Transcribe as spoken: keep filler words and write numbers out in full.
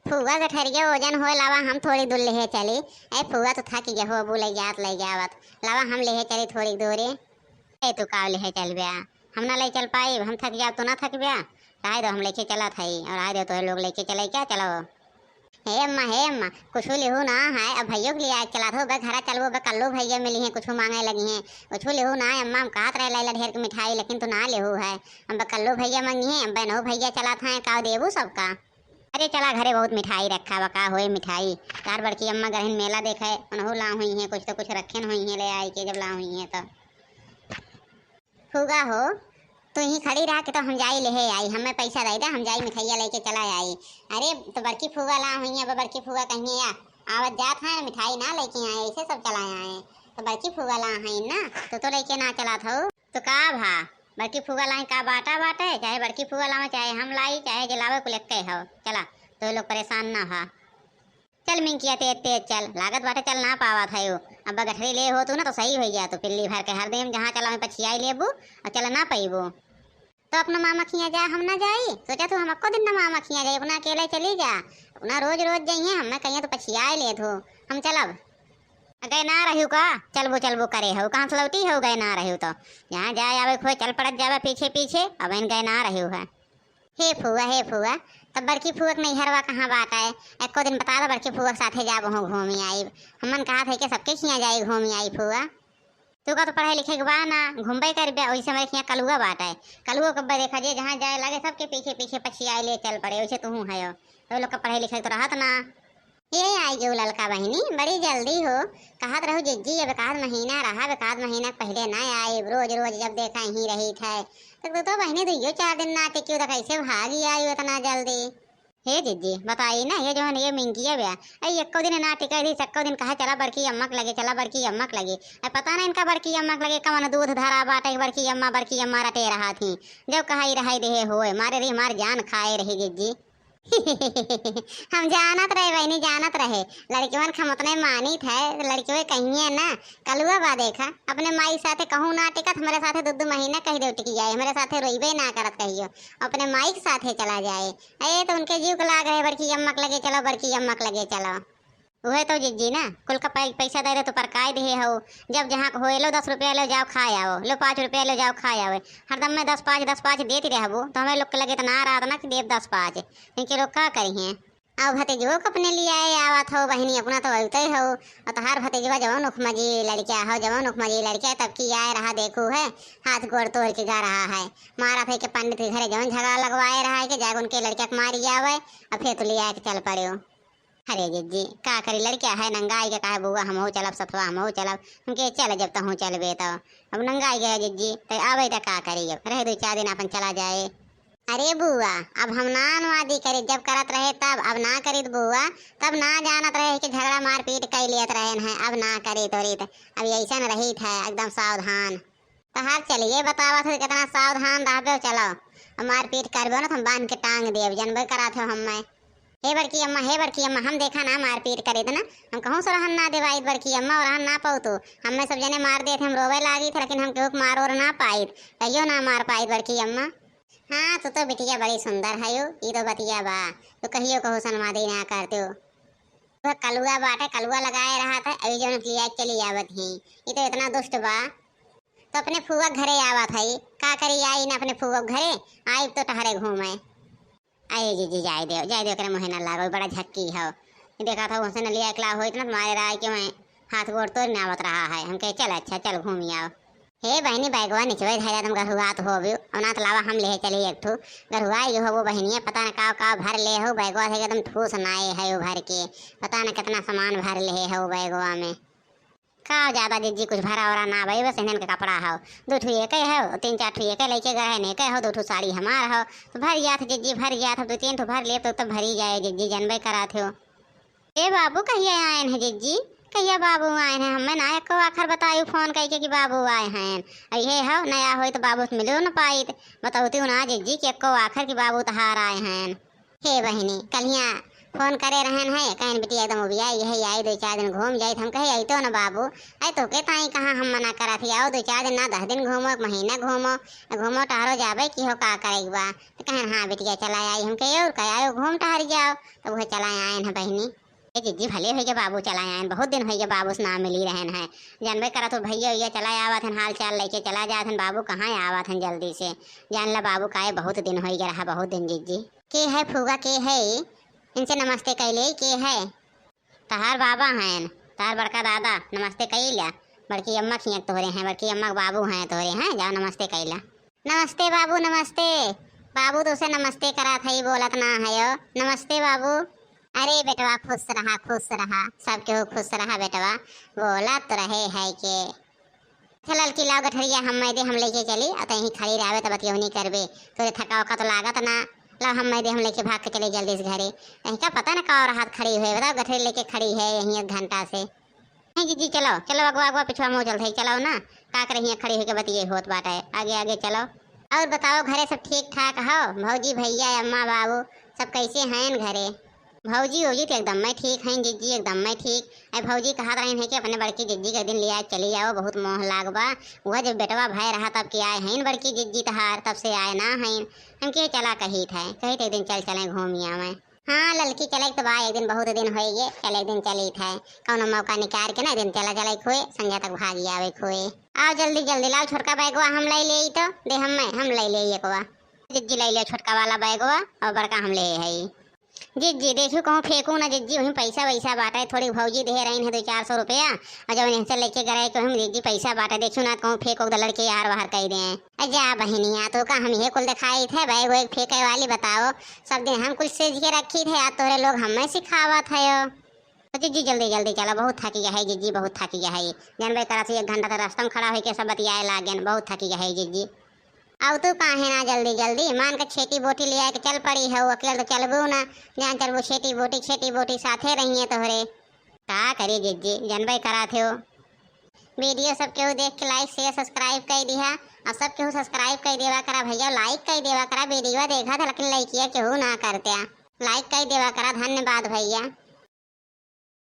फुआ गठरिया ओजन होए, लावा हम थोड़ी दूर लेहे चली। ए फुआ तो थक गया हो, अबू ले जात ले जावत। लावा हम लेहे चली थोड़ी दूरी। ए तू का लेहे चलबे? हम ना ले चल पाई, हम थक जाब, तू ना थकबे। रहे दो, हम लेके चलत हई, और रहे दो तोहे लोग लेके चले क्या, चलो। हे अम्मा, हे अम्मा, कुछ लेहू ना है, अब भैया के लिए आज चलत हो, बे घरा चलबो, बे कल्लू भैया मिली हैं, कुछ मांगे लगी हैं, कुछ लेहू ना है अम्मा, हम कहत रहे लैला ढेर के मिठाई, लेकिन तू ना लेहू है। हम बे कल्लू भैया मंगी हैं, हम बे नौ भैया चलत हैं, का देबू सबका? अरे चला घरे बहुत मिठाई रखा बा, का होए मिठाई? तार बड़की अम्मा गहिन मेला देखे, उनहु ला हुई हैं, कुछ तो कुछ रखेन हुई हैं, ले आई के जब ला हुई हैं तो। फुआ हो, तू ही खड़ी रहा के तो हम जाई लेहे आई, हमें पैसा दे दे, हम जाई मिठाइया लेके चला आई। अरे तो बड़की फुआ ला हुई हैं, अब बड़की फुआ कहीं या आवत जात हैं, मिठाई ना लेके आए, ऐसे सब चला आए। तो बड़की फुआ ला हैं ना, तो तो लेके ना चला था। तो का भा, बड़की फुआ लाई का बाटा बाटे, चाहे बड़की फुआ लावे, चाहे हम लाई, चाहे जे लावे, कुल एक्के हो। चला, तो लोग परेशान ना हो। चल मिंकिया, तेज तेज चल, लागत बाटे चल ना पावत है। अब गठरी ले हो तू ना तो सही हो गया, तो पिल्ली भर के हर देम जहाँ चला में पछियाई लेबू और चल ना पैबू। तो अपना मामा खिया जा, हम ना जाई। सोचा तू हम अक्को दिन ना मामा खिया जाई, अपना अकेले चली जा, अपना रोज रोज जाइए, हमें कहिए तो पछियाए ले तू, हम चलब। गए ना रहू का? चलबो चलबो करे हो, कहाँ से लौटी हो, गए ना रहू तो। जहाँ जाए आवे खोए चल पड़त जावे पीछे पीछे, अब इन गए ना रहू है। हे फुआ, हे फुआ, तब बड़की फुआ के नैहरवा कहाँ बाटे? एको दिन बता दो, बड़की फुआ के साथे जाबो हूँ घूमी आई। हमन कहा थे कि सबके खिया जाई घूमी आई फुआ। तू का तो पढ़े लिखे के बा ना, घूमबे करबे, वैसे हमारे खिया कलुआ बाटे। कलुआ कब्बे देखा जे जहाँ जाए लागे सबके पीछे पीछे पछियाए ले चल पड़े, वैसे तू है। तो लोग का पढ़े लिखे के तो रहत ना। ये आई गयो ललका बहिनी, बड़ी जल्दी हो। कहत रहू जिज्जी, अब एक आध महीना रहा, अब एक आध महीना के पहिले ना आई, रोज रोज जब देखा यहीं रही थे। तो तू तो बहिनी दुइयो चार दिन ना टिकी, तो कैसे भागी आई इतना जल्दी? हे जिज्जी, बताई ना, ये जौन ये मिंकिया बा, ए, एक्को दिन ना टिके रही, सक्को दिन कहे, "चला बड़की अम्मा के लगे, चला बड़की अम्मा के लगे।" ए, पता ना इनका बड़की अम्मा के लगे कौन दूध धरा बाटे, बड़की अम्मा, बड़की अम्मा रटे रहा थी। जब कहा, "ई रहाई देहे होए, मारे रही, मार जान खाए रही जिज्जी।" हम जानत रहे बहिनी, जानत रहे, लड़किवन के हम उतने मानित है, लड़किवे कहिए ना, कलुआ बा देखा, अपने माई साथे कहूँ ना टिकत, हमरे साथे दो दो महीना कह दे टिक जाए, हमरे साथे रोइबे ना करत कहियो, अपने माई के साथे चला जाए। ए, तो उनके जीव के लाग रहे, बड़की अम्मा के लगे चलो, बड़की अम्मा के लगे चलो। उहे तो जिज्जी ना, कुल का पै-, पैसा दे दे तो परकाई देहे हो। जब जहाँ होए, "लो दस रुपया लो, जाओ खाए आओ, लो पाँच रुपया लो, जाओ खाए आओ।" हरदम में दस पाँच, दस पाँच देती रहबो, तो हमें लोग के लगे इतना रात ना कि देव दस पाँच। इनके लोग का करी हैं? आओ भतीजवो के अपने लिए आए आवत हो बहिनी, अपना तो अवते हो। और तोहार भतीजवा जवन उखमजी लड़किया हो, जवन उखमजी लड़किया तब की आए रहा, देखू है, हाथ गोड़ तोड़ के गा रहा है। मारा थे के पंडित के घरे जवन झगड़ा लगवाए रहा है कि जाके उनके लड़किया के मारी आवे, और फिर तो ले आए के चल पड़े हो। अरे जिज्जी, का करी, लड़किया है नंगाई के, कहे, "बउआ, हमहू चलब सथवा, हमहू चलब।" हम कहे, "चल, जब तहूँ चलबे तो।" अब नंगाई गए जिज्जी, तो आवे तो का करी, अब रहे दो चार दिन अपन चला जाए। अरे बुआ, अब हम ना अनुवादी करी, जब करत रहे तब, अब ना करीत बुआ, तब ना जानत रहे कि झगड़ा मारपीट कई लेत रहे हैं, अब ना करीत ओरीत, अब ऐसन रहित है एकदम सावधान। तहार चलिए बतावत हो, कितना सावधान रहबे, चलो, अब मारपीट करबे ना तो हम बांध के टांग देब, जनबे करात हो हम्मे। हे बड़की अम्मा, हे बड़की अम्मा, हम देखा ना मारपीट करीत ना, हम कहूँ से रहन ना देवाइत बड़की अम्मा, और रहन ना पौतू, हम्मे सब जने मार देत, हम रोवे लागित, लेकिन हम केहू के मार और ना पाइत, कहियो ना मार पाइत बड़की अम्मा। हाँ, तू तो बिटिया बड़ी सुंदर हयो, ई तो बतिया बा, तू कहियो कहू सनवादी ना करते हो। वह कलुआ बाटे, कलुआ लगाए रहा था, अभी जौन लिया चली आवत ही, ई तो इतना दुष्ट बा। तो अपने फुआ के घरे आवत हई, का करी आई ना अपने फुआ के घरे, आई तो टहरे घूमे। अरे जीजी, जाए दे, जाए दे, ओकरे मुँहे ना लागो, बड़ा झक्की हो। देखा था उनसे न लिया एकला होइत ना, तुम्हारे राय के मैं हाथ गोड़ तोड़ ना आवत रहा है। हम कहे, "चल अच्छा, चल घूम आओ।" हे बहिनी, बैगवा निचवे धरे, तुम गरुआत हो भी, और ना तो लावा हम ले चली एक ठू। गरुआ ये हो वो बहिनिया, पता न का का भर ले हो, बैगवा से एकदम ठूस नाए है वो भर के, पता न कितना सामान भर ले है वो बैगवा में। का ज्यादा जिज्जी कुछ भरा ओरा ना भाई, बस इन्हन के कपड़ा हो, दो ठू ये के हो, तीन चार ठू ये के लेके गए हैं, ने के हो, दो ठू साड़ी हमार हो, तो भर जात जिज्जी, भर जात, अब दो तीन ठू भर ले तो, तो भरी जाए जिज्जी, जनबे करात हो। ए बाबू कहिया आयन है जिज्जी? कहिया बाबू आयन है? हमें ना एको आखर बतायु फोन कइके कि बाबू आए हैं। अब ये हो नया होई तो बाबू से मिलो न पाइत। बतौती ना जिज्जी कि एको आखर कि बाबू तहार आए हैं। हे बहिनी, कलिया फोन करे रहन है, कहन बिटिया एकदम उबिया, यही आई दो चार दिन घूम जाई। हम कहे आई तो ना बाबू, आई तो के ताई कहाँ हम मना करत ही, आओ दो चार दिन ना, दस दिन घूमो, एक महीना घूमो, घूमो टहरो जाबे की हो का करे के बा। तो कहन हाँ बिटिया चला आई, हम कहे और का आयो घूम टहर जाओ। तो वह चला आयन है बहिनी। ए जिज्जी भले होइगे बाबू चला आयन, बहुत दिन होइगे बाबू से ना मिली रहन है। जानबे करत हो भैया भैया चला आवत हन, हाल चाल लेके चला जात हन, बाबू कहाँ आवत हन जल्दी से। जान ला बाबू काहे बहुत दिन होइगे रहा, बहुत दिन जिज्जी। के है फूआ के है? इनसे नमस्ते कैले के है? तहार बाबा हैं, तहार बड़का दादा, नमस्ते कइला। बड़की अम्मा खियक तोहरे हैं, बड़की अम्मा के बाबू हैं तोहरे हैं, जाओ नमस्ते कइला। नमस्ते बाबू, नमस्ते। बाबू तो उसे नमस्ते करा था, ही बोलत ना है यो। नमस्ते बाबू। अरे बेटवा खुश रहा, खुश रहा, सब केहू खुश रहा बेटवा। बोलत तो रहे है के। अच्छा ललकी लाओ गठरिया, हम मैं दे हम लेके चली, और तहीं खड़ी रहबे तो बतियौनी करबे। तोरे थका वका तो लागत ना। लाओ हम मैं दे हम लेके भाग के चले जल्दी से घरे। तहीं का पता ना का और हाथ खड़ी हुए, बताओ गठरी लेके खड़ी है यहीं एक घंटा से। नहीं जीजी चलो, चलो अगवा अगवा पिछवा मुँह चलत है, चलो ना। का करे हियाँ खड़ी होके बतिये होत बाटे, आगे आगे चलो। और बताओ घरे सब ठीक ठाक हो? भौजी भैया अम्मा बाबू सब कैसे हैं घरे? भौजी ओजी तो एकदम मैं ठीक हैं जिज्जी, एकदम मैं ठीक। अरे भौजी कहत रही है कि अपने बड़की जिज्जी के दिन लिया चली आओ, बहुत मोह लाग बा। वह जब बेटवा भय रहा तब के आए हैं बड़की जिज्जी तहार, तब से आए ना हैं। हम के चला कही थे, कही थे एक दिन चल चलें घूम आवे। हाँ ललकी चले तो बा, एक दिन बहुत दिन होइगे, चले एक दिन चली थे। कौनो मौका निकाल के ना एक दिन चला चले खुए, संझा तक भागी आवे खुए। आओ जल्दी जल्दी लाओ छोटका बैगवा, हम ले ले तो दे हम मैं, हम ले ले एकवा। जिज्जी ले ले छोटका वाला बैगवा और बड़का हम ले है। जिज्जी देखियो कहूँ फेंकू ना जिज्जी, वहीं पैसा वैसा बाटे, थोड़ी भौजी दे रही है दो चार सौ रुपया, और जब इनसे लेके गए कहूँ जिज्जी पैसा बाटे, देखियो ना कहूँ फेंको तो लड़के यार बाहर कह दे। ए जा बहिनिया, तो का हम ये कुल दिखाई थे बैग वैग फेंके वाली, बताओ। सब दिन हम कुल सेज के रखी थे, आज तोरे लोग हमें सिखावत है यो। तो जिज्जी जल्दी जल्दी चला, बहुत थकी गया है जिज्जी, बहुत थकी गया है। जानबे करा से एक घंटा तो रास्ता में खड़ा होके सब बतियाए लागेन, बहुत थकी गया है जिज्जी। अब तू काहे ना जल्दी जल्दी, मान के छेटी बोटी ले आए के चल पड़ी है, अकेल तो चलबू ना। जान चलबू छेटी बोटी, छेटी बोटी साथे रहिए तोहरे। का करी जिज्जी, जानबे करा थे हो। वीडियो सब केहू देख के like share subscribe कर दिहा, और सब केहू subscribe कर देवा करा भैया, like कर देवा करा। वीडियो देखा था लेकिन लइकिया केहू ना करत्या, like कर देवा करा। धन्यवाद भैया।